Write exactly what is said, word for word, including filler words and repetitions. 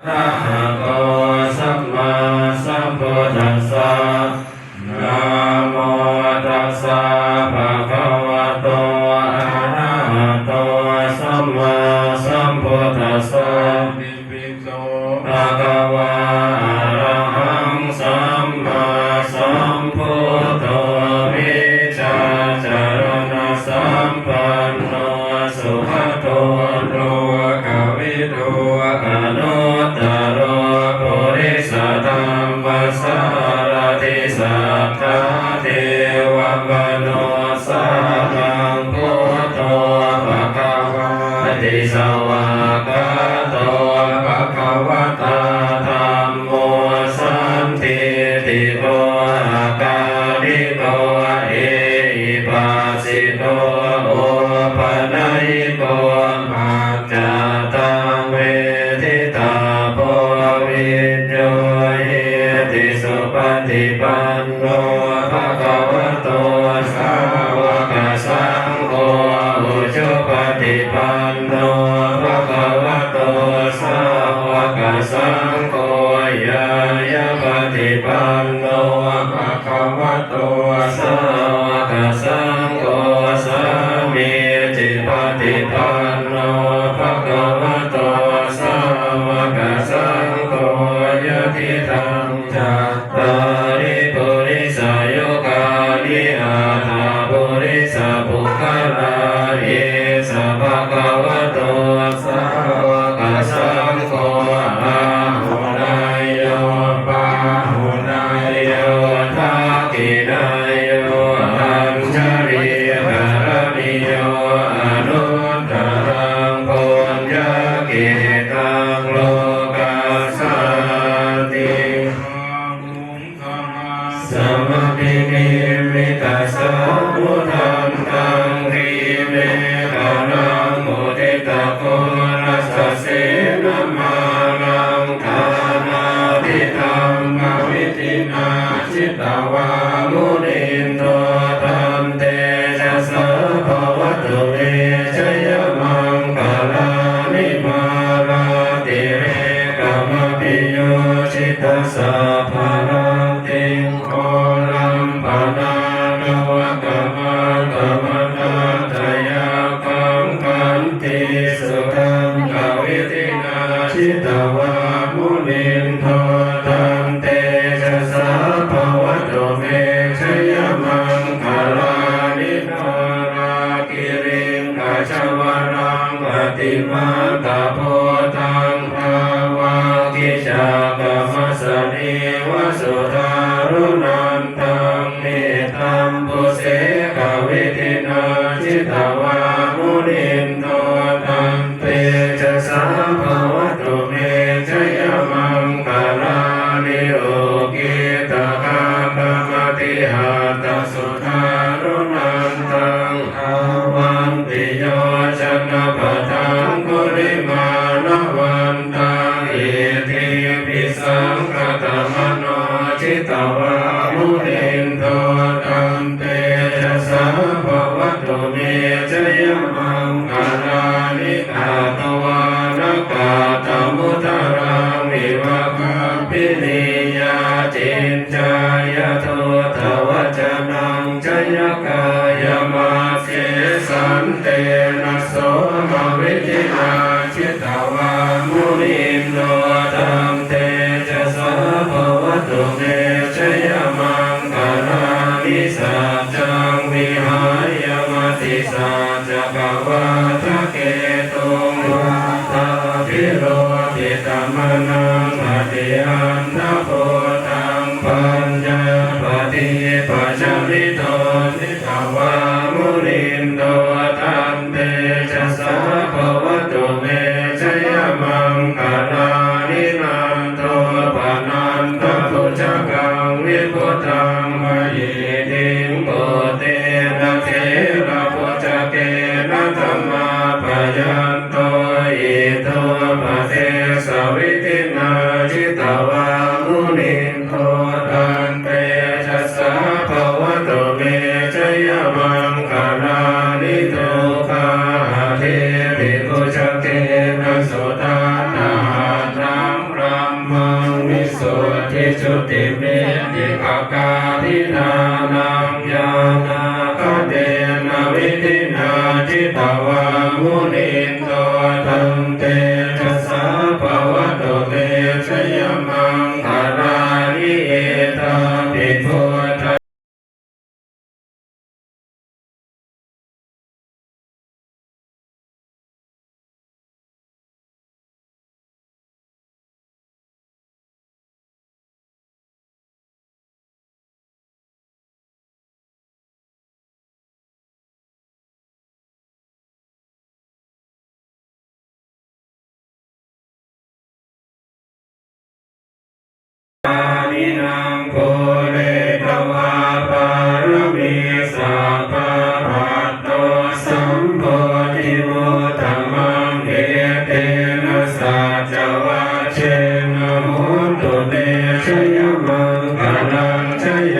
arahato sammāsambuddhassa. Namo tassa bhagavato arahato sammāsambuddhassa. Itipi so bhagavā arahaṃ sammāsambuddho vijjācaraṇasampanno sugato lokavidū anuttaro purisadammasārathi satthā devamanussānaṃ buddho bhagavāti. Svākkhāto bhagavatā dhammo sandiṭṭhiko akāliko ehipassiko opanayiko paccattaṃ veditabbo viññūhīti. Supaṭipanno bhagavato sāvakasaṅgho ujupaṭipanno bhagavato sāvakasaṅgho ñāyapaṭipanno bhagavato sāvakasaṅgho sāmīcipaṭipanno bhagavato sāvakasaṅgho yadidaṃ cattāri purisayugāni aṭṭha purisapuggalā esa bhagavato sāvakasaṅgho āhuneyyo pāhuneyyo dakkhiṇeyyo añjalikaraṇīyo anuttaraṃ puññakkhettaṃ lokassāti. Sahassamabhinimmitasāvudhantaṃ grīmekhalaṃ uditaghorasasenamāraṃ dānādidhammavidhinā jitavā munindo tantejasā bhavatu me jayamaṅgalāni. Mārātirekamabhiyujjhitasabbarattiṃ ghorampanāḷavakamakkhamathaddhayakkhaṃ khantīsudantavidhinā jitavā munindo tantejasā bhavatu me jayamaṅgalāni. Nāḷāgiriṃ gajavaraṃ atimattabhūtaṃ dāvaggicakkamasanīva sudāruṇantaṃ mettambusekavidhinā jitavā munindo tantejasā bhavatu me jayamaṅgalāni. Ukkhittakhaggamatihatthasudāruṇantaṃ dhāvantiyojanapathaṅgulimālavantaṃ iddhībhisaṅkhatamano jitavā munindo tantejasā bhavatu me jayamaṅgalāni. Katvāna kaṭṭhamudaraṃ iva gabbhinīyā ciñcāya duṭṭhavacanaṃ janakāyamajjhe santena somavidhinā jitavā munindo tantejasā bhavatu me jayamaṅgalāni. Saccaṃ vihāya matisaccakavādaketuṃ vādābhiropitamanaṃ atiandhabhūtaṃ paññāpadīpajalito jitavā munindo tantejasā bhavatu me jayamaṅgalāni. Nandopanandabhujagaṃ vibudhaṃ mahiddhiṃ puttena therabhujagena damāpayanto iddhūpadesavidhinā Jjutimirti akālinānaṃ ñāṇa